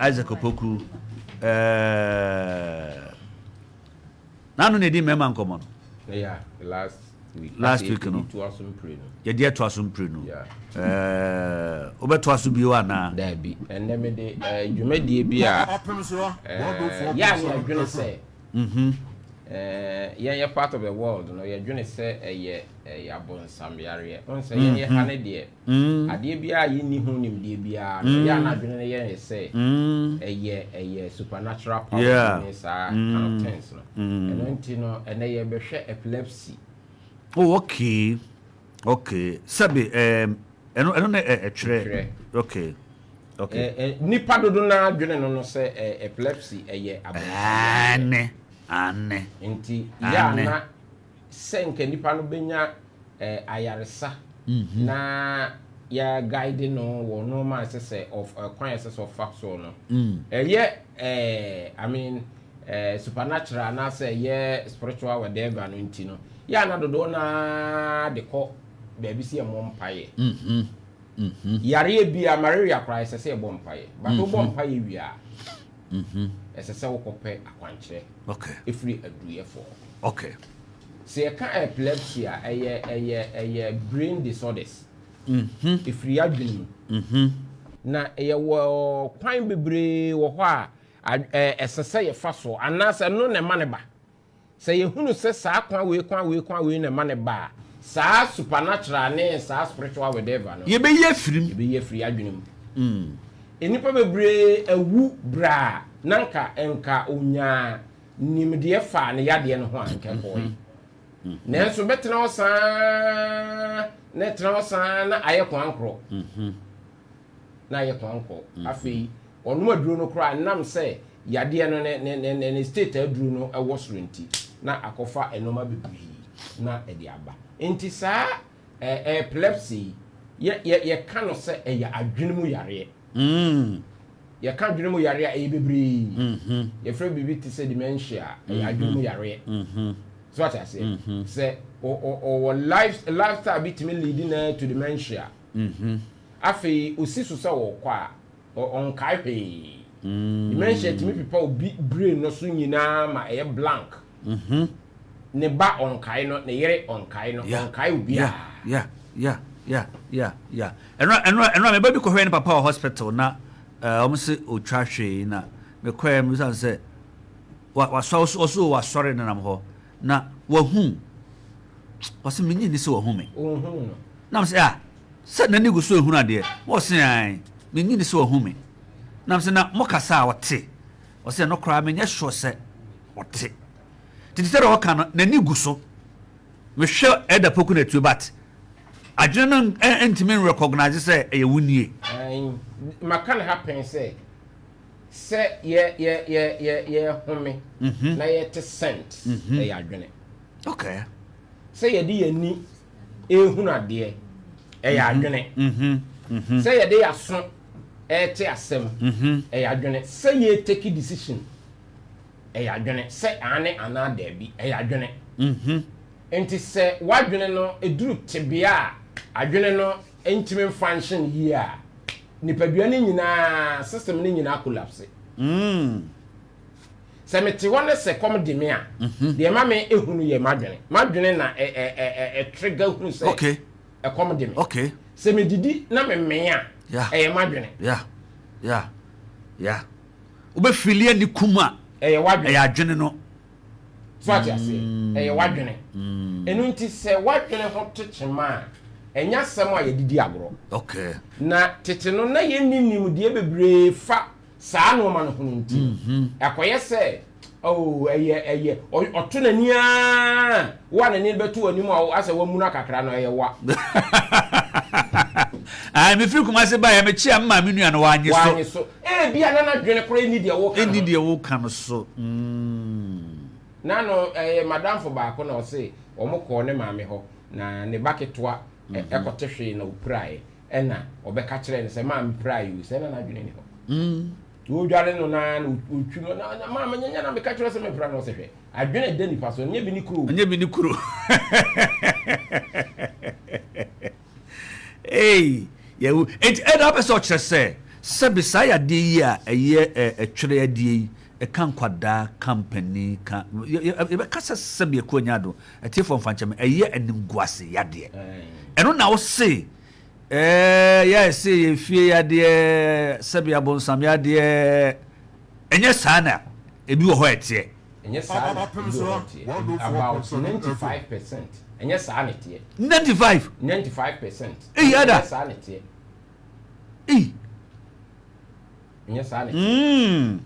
Isaac Opoku n'ano na edi mmarima nkɔmɔ no. Yeah, last week. Last week no. Yɛde ɛtoa so mpire no. Wobɛtoa so bio anaa? Daabi, ɛnnɛ mede dwumadie bi a yɛ a ne yɛdwene sɛ yɛn yɛ part of the world no, yɛdwene sɛ ɛyɛ ɛyɛ abonsam yareɛ. Wohu sɛ yɛn yɛ ha ne deɛ, adeɛ biara a yɛnni ho nimdeɛ biara no, ɛyɛ a na adwene no yɛ yɛn sɛ ɛyɛ ɛyɛ supernatural power ne saa kind of things no. Ɛno nti no, ɛnɛ yɛbɛhwɛ epilepsy. Oh, okay. Sɛbi ɛno ne ɛtwerɛ. Okay. Nipa dodo naa adwene no sɛ epilepsy ɛyɛ abonsam. Ane. Nti yɛ ana sɛ nka nipa no bɛnya ayaresa na yɛ guide no wɔ nneɛma a ɛsɛ sɛ kwan a ɛsɛ sɛ ɔfa so no, ɛyɛ I mean, supernatural anaasɛ ɛyɛ spiritual whatever no nti no, yɛ ana dodoɔ naa de kɔ baabi sɛ yɛmmɔ mpaeɛ. Yareɛ bi a malaria koraa, ɛsɛ sɛ yɛbɔ mpaeɛ, but wobɔ mpaeɛ wie a, ɛsɛ sɛ wokɔpɛ akwankyerɛ ɛfiri aduruyɛfoɔ. Sɛ yɛka epilepsy a, ɛyɛ brain disorders, ɛfiri adwene mu, na ɛyɛ wɔ kwan bebree wɔ hɔ a ɛsɛ sɛ yɛfa so anaasɛ ɛno na ɛma ne ba. Sɛ yɛhunu sɛ saa kwan wei, kwan wei, kwan wei na ɛma ne ba a, saa supernatural ne saa spiritual whatever no yɛbɛyi afirim. Yɛbɛyi afiri adwene mu. Nnipa bebree awu braa na nka onyaa nimdeɛ fa ne yadeɛ no ho a, nka ɛkɔɔe, nanso bɛtena hɔ saa na ɛtena hɔ saa na ayɛ kwan korɔ na ayɛ kwan korɔ. Afei ɔnom aduro no koraa, nam sɛ yadeɛ no ne state aduro no ɛwɔ soro nti, na akɔfa nneɛma bebree na ɛde aba. Nti saa epilepsy yɛ yɛ yɛka no sɛ ɛyɛ adwene mu yareɛ. Yɛka adwene mu yareɛ a, ɛyɛ bebree. Yɛfrɛ biribi te sɛ dementia, ɛyɛ adwene mu yareɛ. So ate aseɛ sɛ ɔwɔ lifestyle bi tumi lead na to dementia. Afei osi so sɛ ɔkɔ a, ɔnkae hwee. Dementia tumi pepa obi brain no so nyinaa ma ɛyɛ blank. Ne ba ɔnkae no, ne yere ɔnkae no, ɔnkae obiara. Ya, ɛno a meba bi kɔhwɛ ne papa wɔ hospital na wɔn sɛ otwa hwee na mekɔɛ mu san sɛ wasɔ ɔso wasɔre nenam hɔ na wahu, ɔsɛ menyi ni sɛ wahu me. Ohun no. Nam sɛ ah, sɛ n'ani gu so ehunu adeɛ, wɔsɛ an menyi ni sɛ wahu me. Nam sɛ na mo kasa a ɔte, ɔsɛ no koraa menyɛ sure sɛ ɔte tete sɛ deɛ ɔka no n'ani gu so mehwɛ ɛda poku na tuo, but adwene no ntumi nrecognize sɛ ɛyɛ wo nie. Maka ne happen sɛ yɛ yɛ yɛ yɛ yɛ home na yɛte scent, ɛyɛ adwene. Sɛ yɛde yɛn ani ehunu adeɛ, ɛyɛ adwene. Sɛ yɛde yɛaso ɛte asɛm, ɛyɛ adwene. Sɛ yɛ take decision, ɛyɛ adwene sɛ ane anaa daabi, ɛyɛ adwene. Nti sɛ w'adwene no eduru tebea a adwene no ntumi function yie a, nipadua no nyinaa, system no nyinaa collapse. Sɛ mete hɔ ne sɛ kɔm de me a, deɛ ma me ehunu yɛ m'adwene na ɛ ɛ ɛ ɛ trigger hunu sɛ ɛkɔm de me. Sɛ medidi na memee a, ɛyɛ m'adwene. Ya, wobɛfili ani kum a, ɛyɛ w'adwene. Ɛyɛ adwene no. So ate aseɛ, ɛyɛ w'adwene. Ɛno nti sɛ w'adwene ho te kyema a, ɛnyɛ asɛm a yɛde di agorɔ. Na tete no na yɛnni nimdeɛ bebree fa saa nneɛma no ho no nti, ɛkɔyɛ sɛ oh, ɛyɛ ɔto n'ani aa wo a n'ani bɛto w'anim a asɛ wamuna kakra no, ɛyɛ wa. Ah, mefiri Kumase baeɛ, mekyea me maame nua no, wanye so. Wanye so. Ebi a na n'adwene koraa ɛnni deɛ wɔka no ɛnni ho. Deɛ woka no so. Na no ɛyɛ madamfo baako na ɔse wɔn kɔɔ ne maame hɔ na ne ba ketewa ɛkɔte hwee na opiraeɛ, ɛna ɔbɛka kyerɛ no sɛ maame piraeɛ o, sɛ na n'adwene ni hɔ. Wɔdware no na otwi no na maame nyanya na meka kyerɛ sɛ mepira no, ɔsɛ hwɛ, adwene da nipa so, ɛnyɛ bi ne kuro. Ɛnyɛ bi ne kuro. Ei, yɛwu. Enti ɛna wopɛ sɛ ɔkyerɛ sɛ Sɛbe saa yadeɛ yi a ɛyɛ ɛtwerɛ adeɛ yi, ɛka nkwadaa, ka mpanin, ka, yɛbɛka sɛ sɛbe ɛkɔ anya ado, atiefoɔ mfa nkyɛ me, ɛyɛ animguase yadeɛ. Ɛno na wose, ɛɛ, yɛ ɛse yɛ fie yadeɛ, sɛbe abonsam yadeɛ, ɛnyɛ saa na ebi wɔ hɔ a ɛteɛ. Ɛnyɛ saa na ebi wɔ hɔ ɛteɛ. About 95%, ɛnyɛ saa na ɛteɛ. 95? 95%. Eyi ada. Ɛnyɛ saa na ɛteɛ. Ei. Nyɛ saa na ɛteɛ.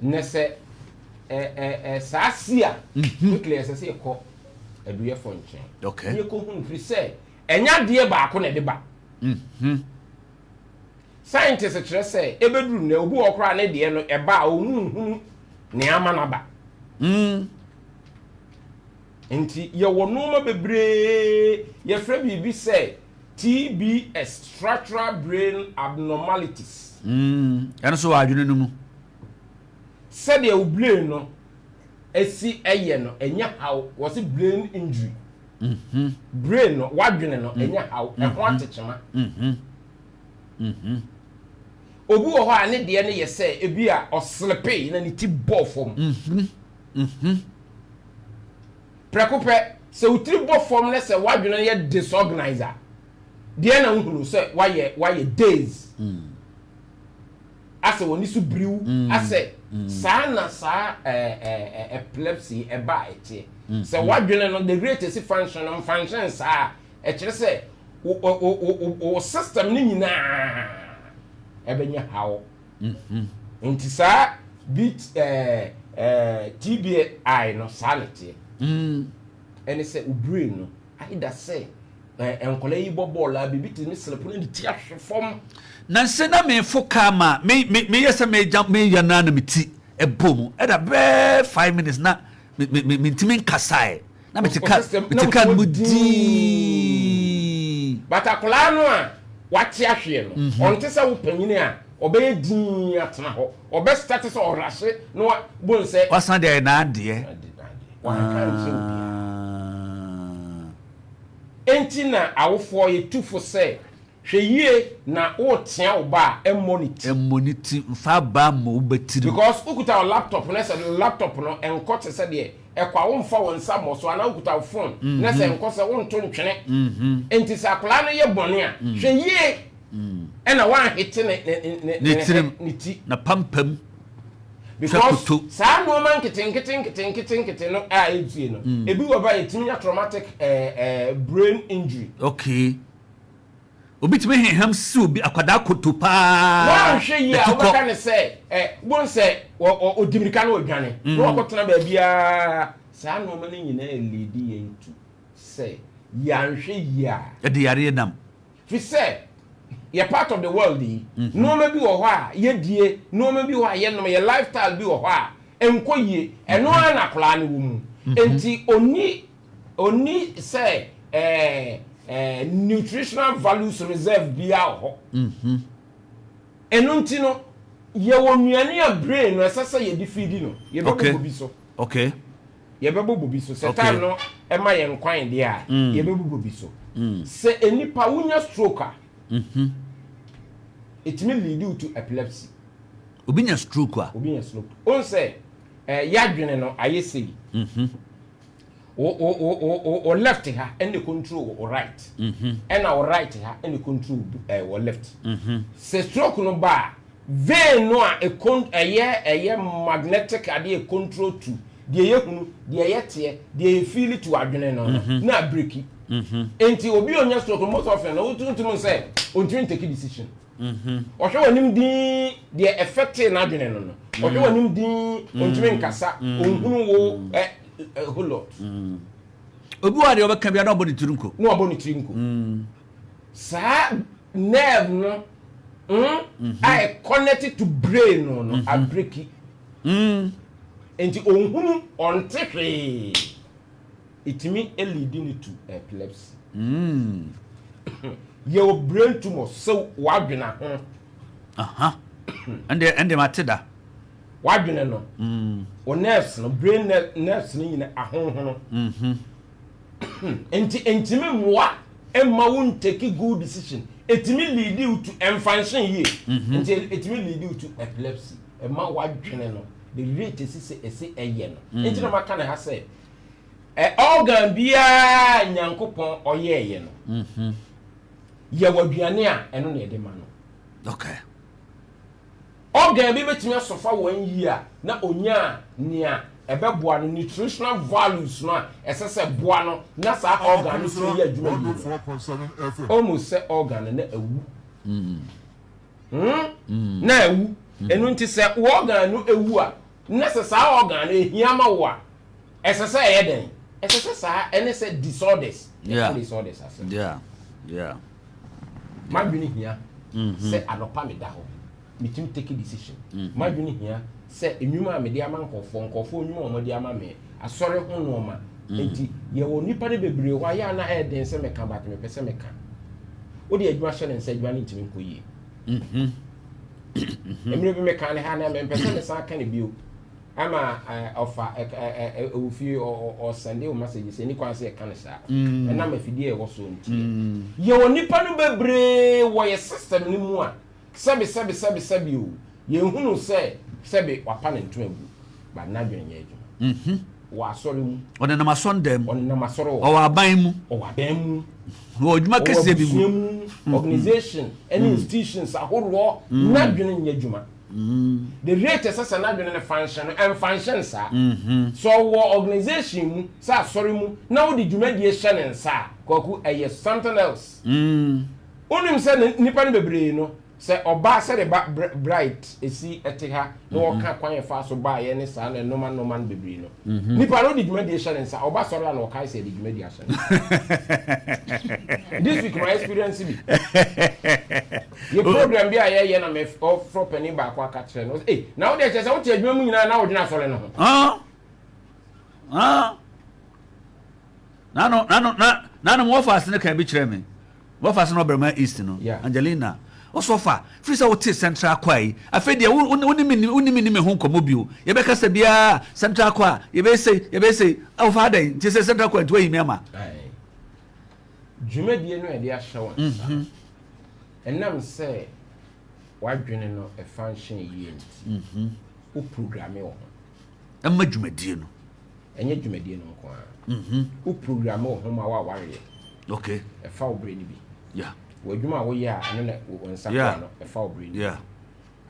Nɛ sɛ ɛ ɛ ɛ saa si a, quickly ɛsɛ sɛ yɛkɔ aduyɛfoɔ nkyɛn. Okay. Na yɛkɔhunu firi sɛ ɛnyɛ adeɛ baako na ɛde ba. Scientist kyerɛ sɛ ɛbɛduru nnɛ obi wɔ koraa ne deɛ no ɛba a ɔmu nhunu nea ama no aba. Nti yɛwɔ nneɛma bebree, yɛfrɛ biribi sɛ TBS, structural brain abnormalities. Ɛno nso wɔ adwene no mu. Sɛdeɛ wo brain no esi ɛyɛ no, ɛnyɛ haw. Wɔsi brain injury. Brain no, wadwene no, ɛnyɛ haw. Ɛho atekyema. Obi wɔ hɔ a ne deɛ no yɛ sɛ ebi a ɔslepe na ne ti bɔɔ fam. Prɛko pɛ, sɛ wo tiri bɔ fam na sɛ w'adwene no yɛ disorganized a, deɛ na wohunu sɛ wayɛ wayɛ daze. Asɛ w'ani so biriw, asɛ saa na saa ɛɛ ɛɛ epilepsy ɛba a ɛteɛ. Sɛ w'adwene no the rate esi function no mfunction saa a, ɛkyerɛ sɛ wo wo wo wo system no nyinaa ɛbɛnya haw. Nti saa bi ɛɛ ɛɛ TBI no saa na ɛteɛ. Ɛne sɛ wo brain no ayeda sɛ ɛɛ nkɔla yi bɔ bɔɔl a biribi tumi slip no ne ti ahwe fam. Na sɛ na mefo kaa ma me me meyɛ sɛ megya meyɛ no na me ti ɛbɔ mu ɛda bɛɛ 5 minutes na me me me mentumi nkasae na mete kaa mete kaa no mu dii. But akwadaa no a wate ahweɛ no, ɔnte sɛ wo panyini a ɔbɛyɛ dinn atena hɔ. Ɔbɛ start sɛ ɔrahye na wa bon sɛ. Wasan de ayɛ n'adeɛ. Wanka nkyerɛ obiara. Enti na awofoɔ yɛtu fo sɛ hwɛ yie na woretea wo ba a, ɛmmɔ ne ti. Ɛmmɔ ne ti, mfa abaa mmɔ wo ba tirim. Because wokuta wo laptop na sɛ laptop no ɛnkɔ te sɛ deɛ ɛkɔ a womfa wo nsa mmɔ so anaa wokuta wo phone na sɛ ɛnkɔ sɛ wonto ntwene. Enti sɛ akwadaa no yɛ bɔne a, hwɛ yie ɛna woanhete ne ne ne ne tirim ne ti. Na pampam. Because saa nneɛma nketenkete nketenkete nkete no a ɛtie no, ebi wɔ ba yɛtumi nya traumatic brain injury. Okay. Obi tumi heham si obi akwadaa koto paa. Wɔanhwɛ yie a wobɛka ne sɛ ɛ bon sɛ ɔdi mirika na ɔdwane na wakɔtena baabiara. Saa nneɛma no nyinaa lead yɛn to sɛ yɛanhwɛ yie a. Ɛde yareɛ nam. Fi sɛ yɛ part of the world yi, nneɛma bi wɔ hɔ a yɛdie, nneɛma bi wɔ hɔ a yɛnom, yɛ lifestyle bi wɔ hɔ a ɛnkɔ yie. Ɛno ara na akwadaa no wɔ mu. Nti oni sɛ nutritional values reserve biara wɔ hɔ. Ɛno nti no yɛwɔ nnuane a brain no ɛsɛ sɛ yɛde feed no. Yɛbɛbɔ bi so. Yɛbɛbɔ bi so. Sɛ time no ɛma yɛn kwan deɛ a, yɛbɛbɔ bi so. Sɛ nipa wonya stroke a, ɛtumi lead you to epilepsy. Obi nya stroke a. Obi nya stroke. On sɛ yɛadwene no ayɛ sei. O left ha ɛna control o right. Ɛna o right ha ɛna control o left. Sɛ stroke no ba a, vein no a ɛyɛ magnetic adeɛ control to deɛ yɛ hunu, deɛ yɛ teɛ, deɛ yɛ feel to adwene no na abreak. Nti obi a onya stroke no, most often no wotumi sɛ ontumi ntake decision. Ɔhwɛ w'anim din, deɛ ɛfɛte n'adwene no, ɔhwɛ w'anim din, ontumi nkasa, onhunu wo ɛ a whole lot. Obi wɔ adeɛ ɔbɛka bi na ɔbɔ ne tiri nko. Na ɔbɔ ne tiri nko. Saa nerve no a ɛ connect to brain no abreak. Nti onhunu, ɔnte hwee. Ɛtumi lead ne to epilepsy. Yɛwɔ brain tumor sɛ wadwene ho. Ɛndeɛ mate da. Wadwene no, o nerves no, brain nerves no nyina ahonhono. Nti ntumi mmoa. Ɛmma wo ntake good decision. Ɛtumi lead wo to ɛmfanhyɛn yie. Nti ɛtumi lead wo to epilepsy. Ɛma w'adwene no the rate ɛsi sɛ ɛsɛ ɛyɛ no. Nti na maka no ha sɛ ɛ organ biara Nyankopɔn ɔyɛɛyɛ no, yɛwɔ aduane a ɛno na yɛde ma no. Okay. Organ bi bɛtumi asɔfa wɔn yie a na ɔnyaa nea ɛbɛboa no, nutritional values no a ɛsɛ sɛ boa no na saa organ no tumi yɛ adwuma yie no. Almost sɛ organ no na awu. Hmm? Na awu. Ɛno nti sɛ wo organ no awu a, na sɛ saa organ no ɛhia ma wo a, ɛsɛ sɛ ɛyɛ dɛn? Ɛsɛ sɛ saa ɛne sɛ disorders. Yɛka disorders asɛm. Yeah. Yeah. M'adwene hia sɛ anɔpa meda hɔ metumi take decision. M'adwene hia sɛ nnwuma a mede ama nkurɔfoɔ, nkurɔfoɔ nnwuma a wɔde ama me, asɔre ho nnoɔma. Nti yɛwɔ nnipa no bebree hɔ a yɛ a na ɛyɛ den sɛ mɛka but mepɛ sɛ meka. Wode adwuma hyɛ ne nsa adwuma no ntumi nkɔ yie. Mmerɛ bi mekaa ne ha na mempɛ sɛ mesan ka ne bio. Ama ɔfa ɛwɔ fie ɔsɛnde wo message sɛ ɛni kwan sɛ yɛka no saa. Ɛnam afidie a ɛwɔ soɔ nti. Yɛwɔ nnipa no bebree wɔ yɛ system no mu a sɛbe sɛbe sɛbe sɛbe o, yɛnhunu sɛ sɛbe wapa ne ntoma agu but n'adwene nyɛ adwuma. Wɔ asɔre mu. Ɔnenam asɔndan mu. Ɔnenam asɔre wɔ. Ɔwɔ aban mu. Ɔwɔ aban mu. Ɔwɔ adwuma kɛseɛ bi mu. Ɔwɔ abusua mu, organization ɛne institutions ahoroɔ, n'adwene nyɛ adwuma. The rate ɛsɛ sɛ n'adwene no function no, ɛnfunction saa. Sɛ ɔwɔ organization mu, sɛ asɔre mu, na wode dwumadie hyɛ ne nsa a, Kwaku, ɛyɛ something else. Wonim sɛ ne, nnipa no bebree no, sɛ ɔbaa sɛdeɛ ba, br, Bright si te ha na ɔka kwan a ɛfaa so baeɛ ne saa na nnoɔma nnoɔma no bebree no, nipa no wode dwumadie hyɛ ne nsa, ɔba sɔre a na ɔkae sɛ yɛde dwumadie ahyɛ ne nsa. This week ma experience bi. Yɛ program bi a yɛyɛ na mefrɛ panin baako aka kyerɛ no, ɔsɛ, na wo deɛ kyerɛ sɛ wote adwuma mu nyinaa na wodwene asɔre no ho. Ah. Ah. Nano, nano, na, nano, mo wɔfa ase no kan bi kyerɛ me. Wɔfa ase no ɔbrɛma East no. Yeah. Angelina. Ɔsɔ fa, firi sɛ wote Central Choir yi. Afei deɛ wo, wo, ne me, wo ne me ni me ho nkɔmmɔ bio. Yɛbɛkasa biara Central Choir, yɛbɛyɛ sei, yɛbɛyɛ sei. Ɔfa adɛn? Nti sɛ Central Choir nti woayi me ama. Aye. Dwumadie no a yɛde ahyɛ wo nsa no, ɛnam sɛ w'adwene no function yie nti, wo programme wo ho. Ɛma dwumadie no. Ɛnyɛ dwumadie no nko ara. Wo programme wo ho ma w'awareɛ. Okay. Ɛfa wo berɛ no bi. Yeah. W'adwuma a woyɛ a ɛno na wo nsa Yeah. koa no, ɛfa wo berɛ no bi. Yeah.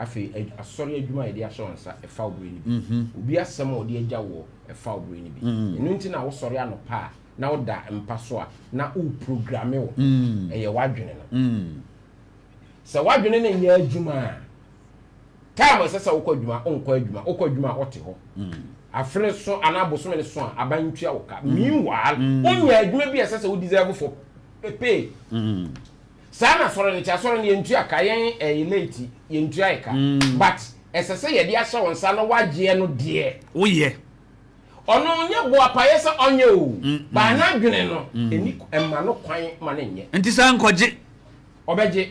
Afei asɔre adwuma a yɛde ahyɛ wo nsa, ɛfa wo berɛ no bi. Obi asɛm a ɔde agya woɔ, ɛfa wo berɛ no bi. Ɛno nti na wosɔre anɔpa a na woda mpa so a na woreprograme wo ho. Ɛyɛ w'adwene no. Sɛ w'adwene no nyɛ adwuma a, time a ɛsɛ sɛ wokɔ adwuma, wonkɔ adwuma. Wokɔ adwuma a, wote hɔ. Afe no so anaa bosome no so a, aban ntua wo ka. Meanwhile, wonyɛ adwuma bi a ɛsɛ sɛ wo deserve for pay. Saa na asɔre no te. Asɔre no yɛntua ka, yɛn ɛyɛ late, yɛntua yɛ ka. But ɛsɛ sɛ yɛde ahyɛ wo nsa na woagyeɛ no deɛ. Woyɛ. Ɔno nyɛ boapayɛ sɛ ɔnyɛ o, but n'adwene no, ɛni, ɛmma no kwan ma no nyɛ. Nti saa nkɔgye. Ɔbɛgye.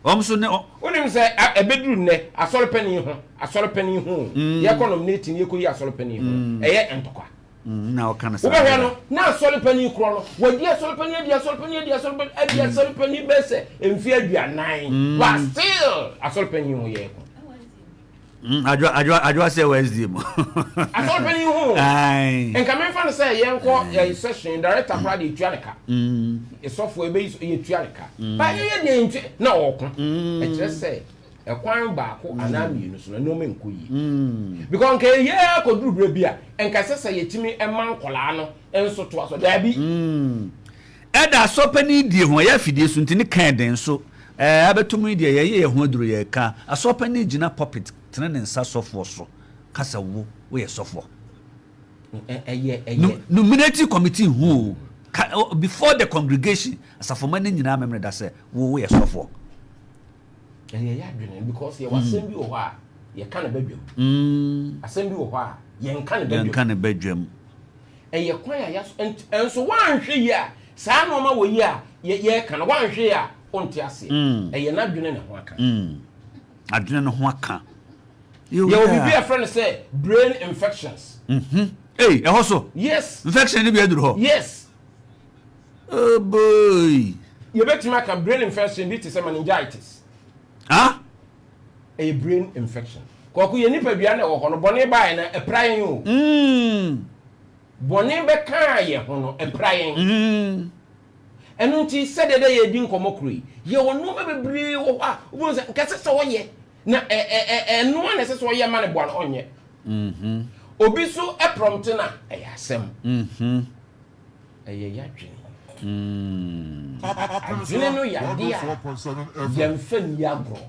Wɔn nso ne. Wonim sɛ ɛbɛduru nnɛ, asɔre panin ho, asɔre panin ho o, yɛkɔ nominating, yɛkɔyi asɔre panin ho no, ɛyɛ ntɔkwa. Na ɔka no saa. Wobɛhwɛ no, na asɔre panin korɔ no, wadi asɔre panin, adi asɔre panin, adi asɔre panin, adi asɔre panin bɛyɛ sɛ mfeɛ 40, but still asɔre panin ho yɛɛko. Adwoa adwoa adwoa sɛ wɔ SDA mu. Asɔre panyin ho. Nka memfa no sɛ yɛnkɔ yɛ session director koraa deɛ etua ne ka. Sɔfo ebe yi yɛtua ne ka. Ba yɛyɛ deɛ yɛntua na ɔko. Ɛkyerɛ sɛ ɛkwan baako anaa mmienu so no nneɛma nkɔ yie. Because nka yɛyɛ akɔduru berɛ bi a nka ɛsɛ sɛ yɛtumi ma nkɔlaa no nso toa so. Daabi. Ɛda asɔpanin die ho, ɛyɛ afidie so nti ne ka ɛden nso ɛɛ abɛto mu yi deɛ yɛyɛ yɛn ho aduro yɛka. Asɔpanin gyina pulpit tene ne nsa sɔfoɔ so ka sɛ wo woyɛ sɔfoɔ. Ɛyɛ ɛyɛ. Nominating committee ho o, ka before the congregation asafomma no nyinaa memene da sɛ wo woyɛ sɔfoɔ. Ɛyɛ yɛ adwene because yɛwɔ asɛm bi wɔ hɔ a yɛka no badwam. Asɛm bi wɔ hɔ a yɛnka no badwam. Yɛnka no badwam. Ɛyɛ kwan a yɛaso nti nso woanhwɛ yie a saa nnoɔma wɔ yi a yɛreka no woanhwɛ yie a wonte aseɛ. Ɛyɛ n'adwene ne ho aka. Adwene no ho aka. Yɛwɔ biribi a yɛfrɛ no sɛ brain infections. Ei, ɛhɔ so? Yes. Infection no bi aduru hɔ? Yes. Oh boy. Yɛbɛtumi aka brain infection bi te sɛ meningitis. Ah? Ɛyɛ brain infection. Kɔkɔ yɛ nipadua na ɛwɔ hɔ no, bɔne baeɛ no, ɛpira yɛn o. Bɔne bɛkaa yɛn ho no, ɛpira yɛn. Ɛno nti, sɛdeɛ dɛ yɛredi nkɔmmɔ koro yi, yɛwɔ nneɛma bebree wɔ hɔ a wobɛhu sɛ nka ɛsɛ sɛ ɔyɛ, na ɛno ara na ɛsɛ sɛ ɔyɛ ma no boa no, ɔnyɛ. Obi so prɔmte no a, ɛyɛ asɛm. Ɛyɛ yɛadwene. Adwene no yɛ adeɛ a yɛmfa nni agorɔ.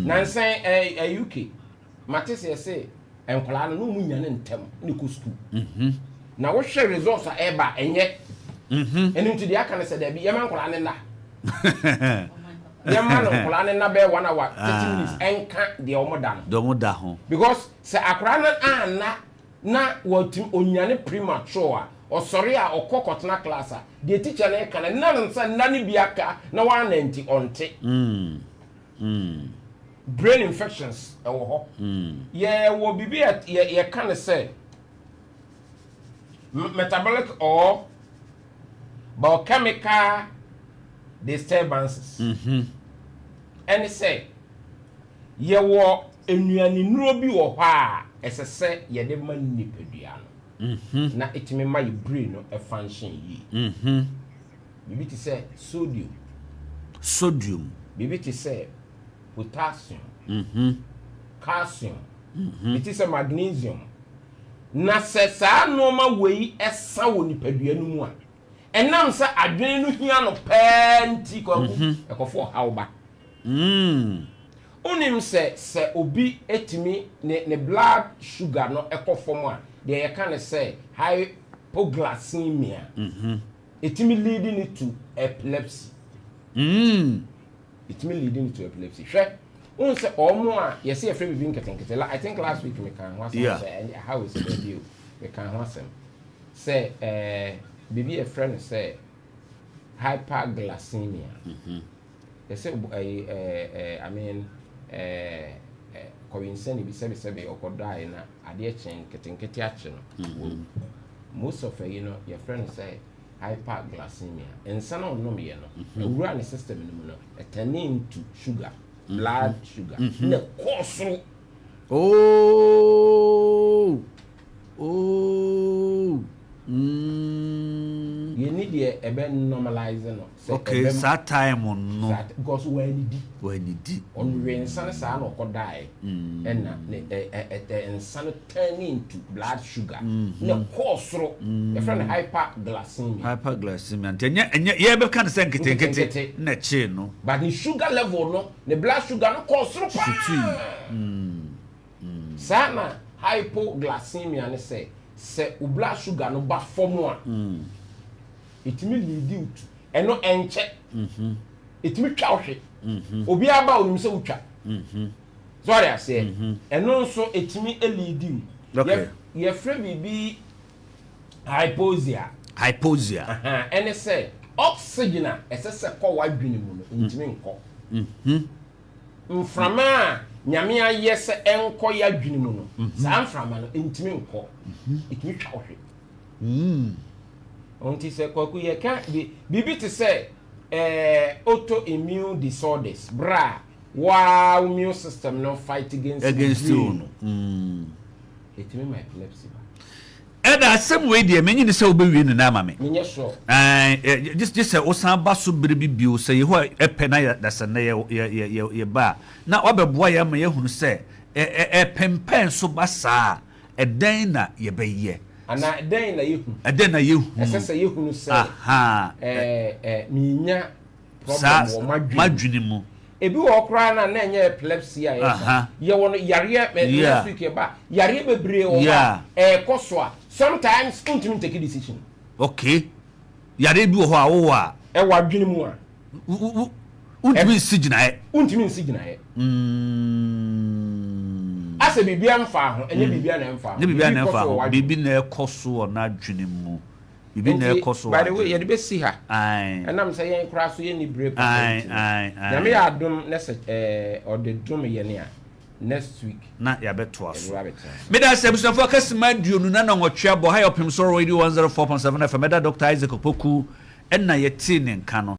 Nansa yi, UK, mate sɛ yɛse nkwadaa no na wɔn nyane ntɛm na ɛkɔ sukuu. Na wohwɛ results a ɛreba a, ɛnyɛ. Ɛno nti deɛ aka no sɛ daabi, yɛma nkwadaa no nna. Yɛma no nkwadaa no nna bɛyɛ 1 hour 30 minutes ɛnka deɛ wɔn da no. Deɛ wɔn da ho. Because sɛ akwadaa no anna na watumi onyane premature a, ɔsɔre a ɔkɔ kɔtena class a, deɛ teacher no reka no, nna no sɛ nna no bi aka na wanna nti ɔnte. Brain infections ɛwɔ hɔ. Yɛwɔ biribi a yɛka no sɛ metabolic or biochemical disturbances. Ɛne sɛ yɛwɔ nnuanennuro bi wɔ hɔ a ɛsɛ sɛ yɛde ma nipadua no na ɛtumi ma yɛ brain no function yie. Biribi te sɛ sodium. Sodium. Biribi te sɛ potassium. Calcium. Biribi te sɛ magnesium. Na sɛ saa nneɛma wei sa wɔ nipadua no mu a, ɛnam sɛ adwene no hia no pɛɛ nti, Kwaku, ɛkɔfo ɔhaw ba. Wonim sɛ sɛ obi tumi ne ne blood sugar no kɔ fam a, deɛ yɛka no sɛ hypoglycemia, ɛtumi lead no to epilepsy. Ɛtumi lead no to epilepsy. Hwɛ, wohu sɛ wɔn a yɛsɛ yɛfrɛ biribi nketenkete, I think last week mekaa ho asɛm sɛ ɛnyɛ ha wɔ sɛ baabi o, mekaa ho asɛm sɛ biribi yɛfrɛ no sɛ hyperglycemia. Yɛsɛ ɛyi ɛɛ I mean ɛɛ kɔwinsɛne bi sɛbesɛbe ɔkɔdae na adeɛ kye nketenkete akye no wawu. Most of ɛyi no yɛfrɛ no sɛ hyperglycemia. Nsa na ɔnomyɛ no awura ne system no mu no ɛtɛne into sugar, blood sugar na ɛkɔɔ soro. Oh! Oh! Mm. Yɛnni deɛ ɛbɛ normalise no. Sɛ Okay, ɛbɛ saa time no. Saa because wɔanidi. Wɔanidi. Ɔnwe nsa no saa na ɔkɔdaeɛ. Ɛna ne ɛ ɛ ɛ nsa no turn into blood sugar. Na ɛkɔɔ soro. Yɛfrɛ no hyperglycemia. Hyperglycemia. Nti ɛnyɛ ɛnyɛ yɛbɛka no sɛ nketenkete Nketenkete. na ɛkyee no. But ne sugar level no, ne blood sugar no kɔɔ soro paa. Sutui. Saa na hypoglycemia ne sɛ, sɛ wo blood sugar no ba fam a, ɛtumi lead wo to, ɛno ɛnkyɛ, ɛtumi twa wo hwe. Obiara ba onim sɛ wotwa. So ɔde aseɛ, ɛno nso ɛtumi lead wo. Yɛfrɛ biribi hypoxia. Hypoxia. Ɛne sɛ oxygen a ɛsɛ sɛ kɔ w'adwene mu no, ntumi nkɔ. Mframa a Nyame ayɛ sɛ ɛnkɔ y'adwene mu no, saa mframa no ntumi nkɔ. Ɛtumi twa wo hwe. Nti sɛ Kwaku yɛka biribi te sɛ eh, autoimmune disorders, berɛ a woaa wo immune system no fight against, against wo brain no, ɛtumi ma epilepsy ba. Ɛna asɛm wei deɛ menye ne sɛ wobɛwie ne nan ama me. Menyɛ sure. Ɛɛ, gye sɛ wosan ba so bere bi bio, sɛ Yehowa pɛ na yɛ, na sɛ nnɛ yɛ, yɛ, yɛ, yɛ, yɛba a, na wabɛboa yɛn ama yɛahunu sɛ ɛ, ɛ, ɛpempɛn so ba saa a, ɛdɛn na yɛbɛyɛ? Anaa ɛdɛn na yɛhu? Ɛdɛn na yɛhunu? Ɛsɛ sɛ yɛhunu sɛ, Aha. ɛɛ, ɛ, menya Saa, problem wɔ m'adwene mu. m'adwene mu. Ebi wɔ hɔ koraa na na ɛnyɛ epilepsy a yɛka. Yɛwɔ no yareɛ, next week yɛba a, yareɛ bebree wɔ hɔ a ɛrekɔ so a sometimes wontumi ntake decision. Okay. Yareɛ bi wɔ hɔ a wowɔ a. Ɛwɔ adwene mu a. Wontumi nsi gyinaeɛ. Wontumi nsi gyinaeɛ. Asɛ biribiara mfaa ho, ɛnyɛ biribiara na ɛmfaa ho. Ɛnyɛ biribiara na ɛmfaa ho, biribi na ɛkɔ so wɔ n'adwene mu. Biribi na ɛkɔ so wɔ By the way, yɛde bɛsi ha. Ɛnam sɛ yɛn koraa so yɛnni bere papa nti no. Nyame yɛ adom na sɛ ɔde dom yɛn a, next week. Na yɛabɛtoa so. Yɛbɛba abɛtena so. Meda ase abusuafoɔ aka sima 24 na nwɔtwe abɔ ha yɛ Ɔpem Soro Radio 104.7 FM. Mɛda Dr. Isaac Opoku. Ɛna yɛtee ne nka no.